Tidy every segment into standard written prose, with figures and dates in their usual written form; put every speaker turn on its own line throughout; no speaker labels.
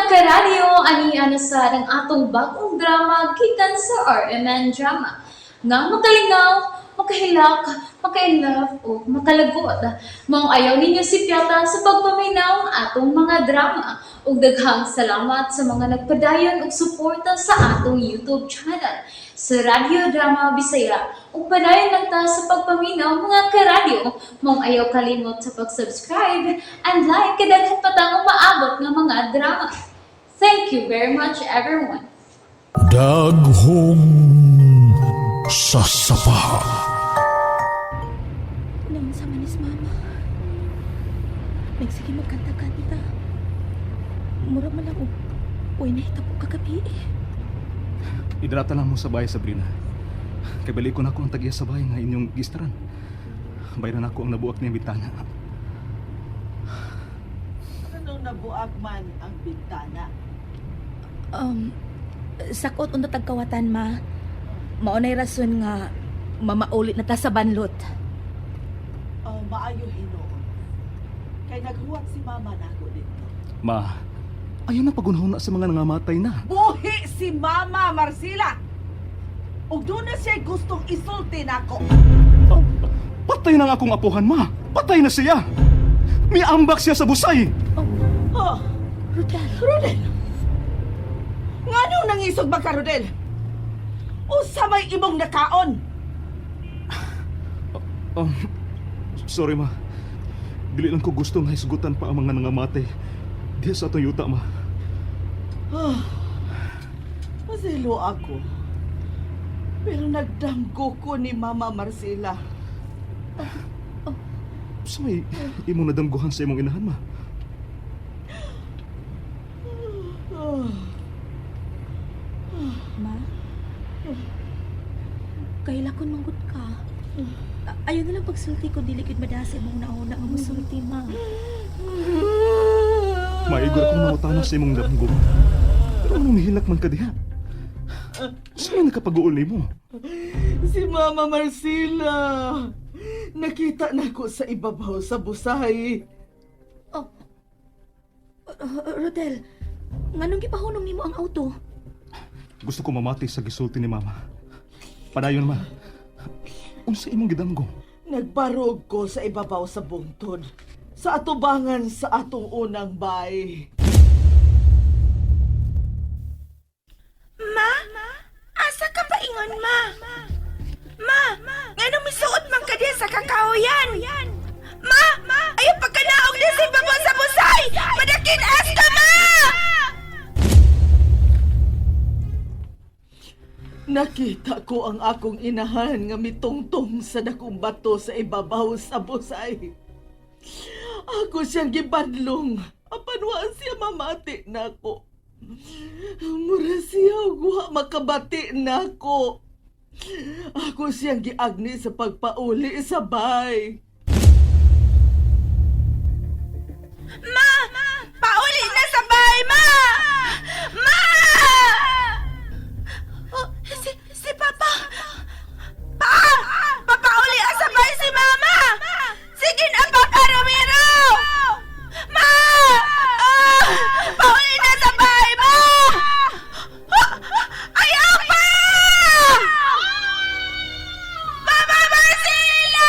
Karadyo, ani na sad ang atong bagong drama gikan sa RMN Drama. Nga makalingaw, makahilak, maka-inlove o makalagot. Maong ayaw ninyo sipyata sa pagpaminaw ang atong mga drama. Ug daghang salamat sa mga nagpadayon og suporta sa atong YouTube channel sa Radyo Drama Bisaya. Ug padayon lang ta sa pagpaminaw, mga karadyo. Maong ayaw kalimot sa pag-subscribe and like kay daghan pa tang umaabot nga mga drama. Thank you very much, everyone.
Daghong sasapa.
Naunsa man is mama? Nagsige magkanta-kanta. Mura man lang og uy nahitabo kagabi eh.
Idrata lang mo sa bahay, Sabrina. Kay balik ko na ako ang tag-iya sa bahay nga inyong gistaran. Bayran ako ang nabuak niyang bitana.
Anong nabuag man ang bintana?
Sakot unta tagkawatan, ma. Mao nay rason nga mamaulit na ta sa banlot.
Oh, maayo hinuon. Kay naghuwat si mama nako dito.
Ma, ayaw na pagunahon na sa mga nangamatay na.
Buhi si mama, Marcela! Ug doon na siya gustong isulti nako.
Patay na nga akong apuhan, ma. Patay na siya. Miambak siya sa busay.
Oh,
Rodel,
Rodel! Ngano nangisog ba ka, Rodel? Usa may imong nakaon?
Um, sorry, ma. Dili lang ko gusto nga hisgutan pa ang mga nangamatay. Diya sa atong yuta, ma.
Ah, paselo ako. Pero nagdamgo ko ni Mama Marcela.
Sa may imong nadamguhan sa imong inahan, ma.
Ah,
Ma. Kaila kon manggut ka. Ayaw na lang pagsulti ko dili gid madasa sa imong nauna nga mosulti, ma.
Maigor akong nangutana sa imong damgo. Pero anong mihilak man ka diha? Sa may nakapag-uuli mo?
Si Mama Marcela! Nakita na ko sa ibabaw sa busay.
Oh. Rodel, nganong gipahunong nimo ang auto?
Gusto ko mamati sa gisulti ni Mama. Padayon, ma. Unsa imong gidamgo?
Nagbarog ko sa ibabaw sa bungtod. Sa atubangan sa atong unang bay.
Ma? Asa ka pa ingon, ma? Ma, nganong misuot man ka diha sa kakahuyan? Ma, ayaw pagkanaog niya sa ibabaw sa busay! Madakin-as ka, ma!
Nakita ko ang akong inahan nga mitungtong sa dakong bato sa ibabaw sa busay. Ako siyang gibadlong. Apan wa siya mamati nako. Mura siya og wa makabati nako. Ako siyang giagni sa pagpauli sa bay.
Ma! Pauli na sa bahay, ma! Ma! Oh, si Papa! Pa! Papauli ah, sa bahay si Mama! Sige na, Papa Romero! Ma! Ah! Pauli na sa bahay, ma! Ah! Ayaw pa! Mama Marcela!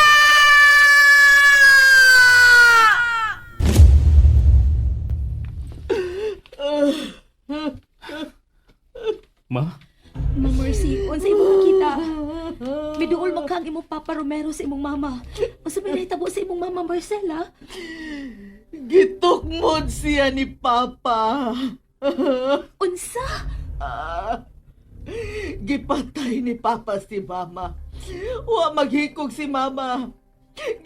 Ma?
Ma Mercy, unsa imong nakita? Miduol man ka ang imong Papa Romero sa imong mama. Unsa may nahitabo sa imong mama Marcela?
Gitukmod siya ni Papa.
Unsa?
Ah, gipatay ni Papa si Mama. Wa maghikog si Mama.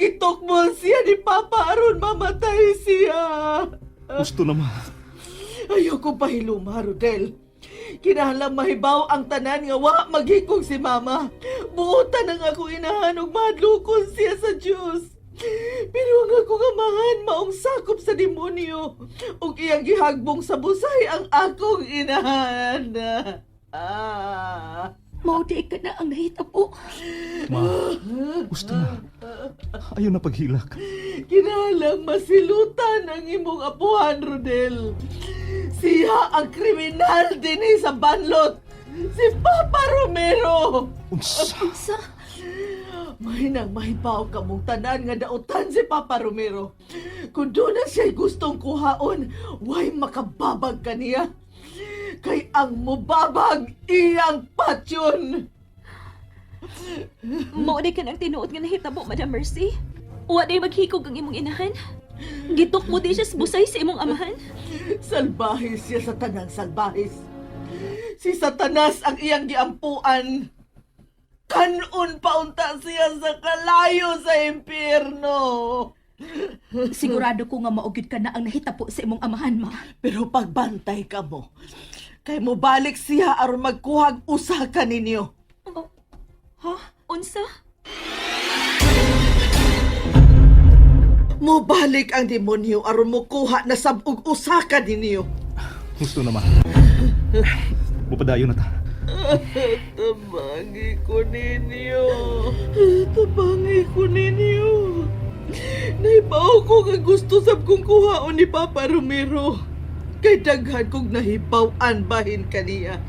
Gitukmol siya ni Papa aron mamatay siya.
Gusto na, ma.
Ayoko pahiluma, Rodel. Kinahanglan mahibaw ang tanan nga wa maghikog si Mama. Buotan ang ako inahan ug mahadlokon siya sa Dios. Pero ang akong amahan maong sakop sa demonyo ug iyang gihagbong sa busay ang akong inahan. Ah.
Mao di ka na ang nahitabo.
Ma, gusto na. Ayaw na paghilak.
Kinalang masilutan ang imong apuhan, Rodel. Siya ang kriminal dinhi sa banlot. Si Papa Romero.
Unsa?
Unsa?
May nang mahibaw ka mong tanan nga dautan si Papa Romero. Kung doon na siya'y gustong kuhaon, way makababag ka niya. Kay ang mubabag iyang patyon.
Mao di ka nang tinuod nga nahitabo, Madam Mercy. Wa day maghikog ang imong inahan. Gitok mo di siya sa busay sa imong amahan.
Salbahe siya sa tanang salbahis. Si Satanas ang iyang giampuan. Kanon paunta siya sa kalayo sa impyerno.
Sigurado ko nga maugid ka na ang nahitabo sa imong amahan, ma.
Pero pagbantay ka mo, kay mobalik siya aron magkuhag usa ka ninyo.
Ha? Unsa?
Mobalik ang demonyo aron mokuha na sab-og usa ka ninyo.
Gusto na, ma. Mupadayon na ta.
Tabangi ko ninyo. Tabangi ko ninyo. Nahibaw ko nga gusto sab kong kuhaon ni Papa Romero. Kay daghan kong nahibaw-an bahin kaniya.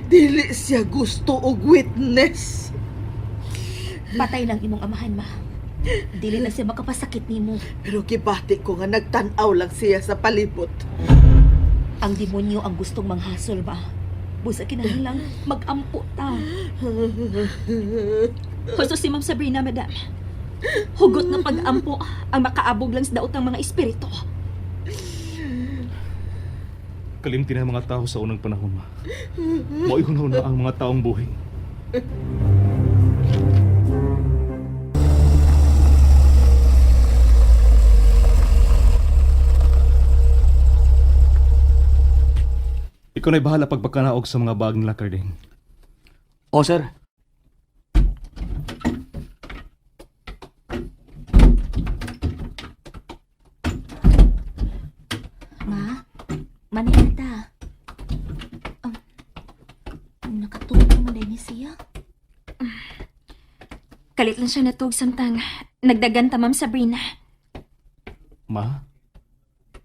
Dili siya gusto og witness.
Patay lang imong amahan, ma. Dili na siya makapasakit nimo.
Pero gibati ko nga nagtan-aw lang siya sa palibot.
Ang demonyo ang gustong manghasol, ma. Busa kinahanglang magampo ta. Husto si Ma'am Sabrina, madam. Hugot ng pag-ampo ang makaabog lang sa daotang mga espiritu.
Kalimti na ang mga tao sa unang panahon, ma. Mao'y hunaw na ang mga taong buhay. Ikaw na'y bahala pagpagkanaog sa mga bag nila, Carding.
O, sir.
Ma, manita. Nakatulog man din siya.
Kalit lang siya natug samtang nagdagan ta Ma'am Sabrina.
Ma?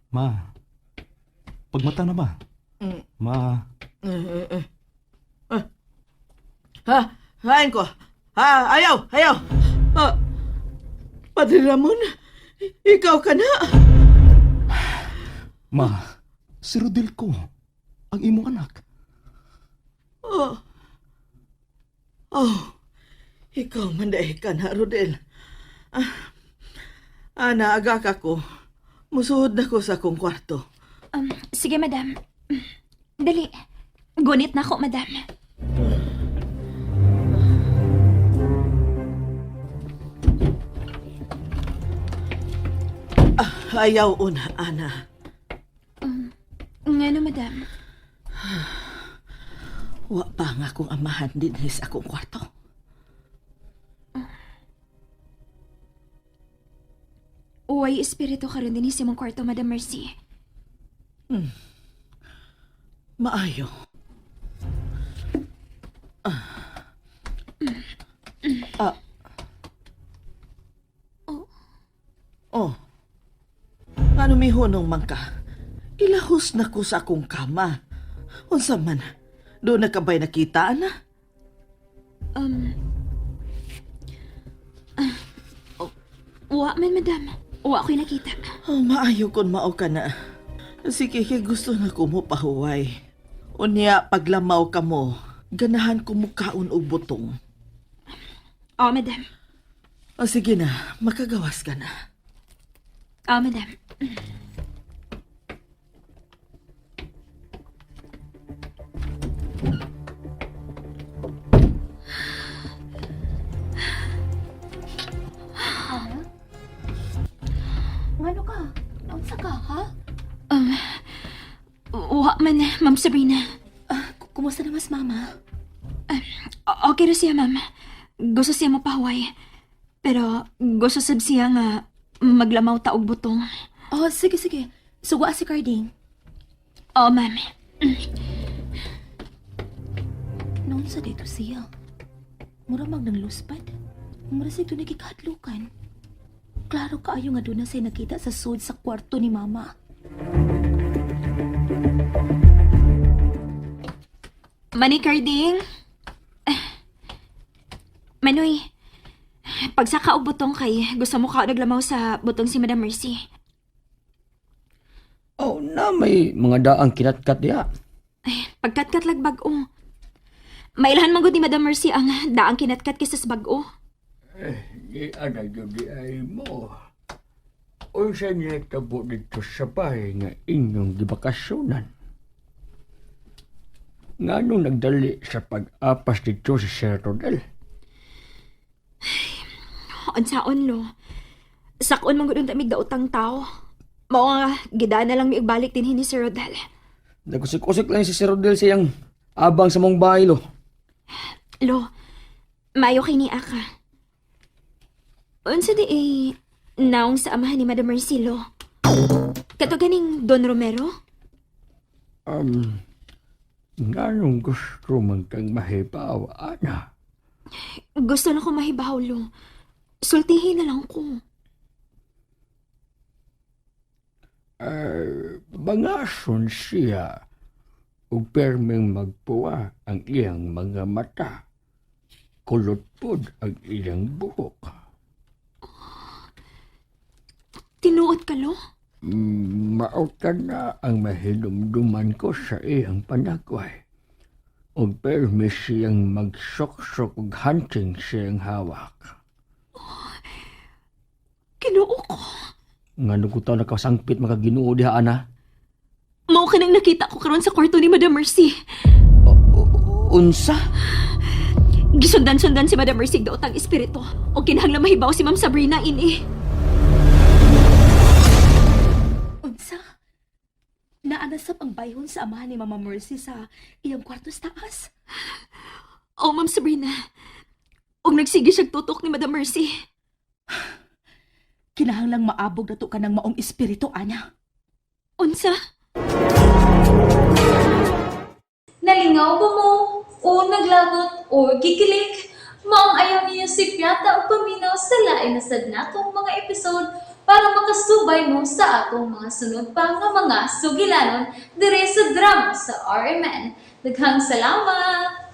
Ma? Pagmata na, ma. Ma?
Ha? Hain ko. Ha? Ayaw! Ayaw! Ha? Padre Ramon, ikaw ka na.
Ma, si Rodel ko. Ang imong anak.
Oh. Oh. Ikaw man dahil ka na, Rodel. Ah, ana, aga ka ko. Musuod na ko sa akong kwarto.
Sige, madam. Dali. Gunit na ako, madam.
Ayaw una, Ana.
Ngano, madam?
Wa pa nga akong amahan din sa akong kwarto.
Uway espiritu karon dinhi sa imong kwarto, Madam Mercy.
Maayo. Ah. Ah. Oh. Ano mihunong man ka? Ilahos na ko sa akong kama. Unsa man? Doon na ka ba'y nakita, ana?
Ah, Wa man, madam. Wa ko'y nakita.
Oh, maayo kon mao ka na. Sige, kay gusto na ko mo pahuway. Unya, paglamaw ka mo, ganahan ko mukaon og butong.
Oh, madam.
O sige na, makagawas ka na.
Oh, madam.
Ngano ka? Naunsa ka, ha?
Wa man, Ma'am Sabrina.
Ah, kumusta na mas mama?
Okay ra siya, ma'am. Gusto siya mapahuway. Pero gusto sab siya nga maglamaw ta og butong.
Oh, sige, sige. Suwa si Carding.
Oh, ma'am.
Naunsa Unsa dito siya? Mura mag nang luspad. Mura sa ito nagikahadlukan. Klaro kaayo nga doon na siya nakita sa sud sa kwarto ni Mama.
Manny Carding? Eh, Manoy, pagsaka og butong kay gusto mo ka naglamaw sa butong si Madam Mercy.
Oh, na may mga daang kinatkat diha.
Ay, pagkatkat lag bag-o. Mailhan man gud ni Madam Mercy ang daang kinatkat kaysa sa bag-o.
Di ana gyud di ay mo. Unsa niya tabo dito sa bahay nga inyong gibakasyonan? Nganong nagdali sa pag-apas dito si Sir Rodel?
Unsaon lo? Sakon man gud unta mig daotang tao. Mao nga gidaan na lang mi og balik dinhi ni Sir Rodel.
Nagusik-usik lang si Sir Rodel siyang abang sa mong bahay, lo.
Lo, maayo kay ni Aka. Unsa di ay naong sa amahan ni Madam Mercy, lo? Kato ganing Don Romero?
Nganong gusto man kang mahibaw, ana?
Gusto na ko mahibaw, lo. Sultihin na lang ko.
Eh, bangason siya ug perming magpuwa ang iyang mga mata. Kulot pod ang iyang buhok.
Tinuod ka, lo?
Mauta na ang mahinumduman ko sa iyang panagway. Ug permi siyang magsoksok ug hunting siyang hawak.
Kinuo ko.
Nganong ko taw nakasangpit makaginoo diha, ana?
Mao ka nang nakita ko karon sa kwarto ni Madam Mercy.
Unsa?
Gisundan-sundan si Madam Mercy daot ang espiritu. O kinahanglan mahibaw si Ma'am Sabrina ini.
Unsa? Naanasap ang bayhon sa amahan ni Mama Mercy sa iyang kwarto sa taas.
Oh, Ma'am Sabrina. Og nagsige siyang tutok ni Madam Mercy.
Kinahanglang maabog na to ka ng maong espiritu, Ana.
Unsa?
Nalingaw ba mo? O naglagot o gikilig? Maong ayaw niyo si Piata o paminaw sa lain na sad natong mga episode para makasubay mo sa atong mga sunod pa nga mga sugilanon dire sa drama sa RMN. Daghang salamat!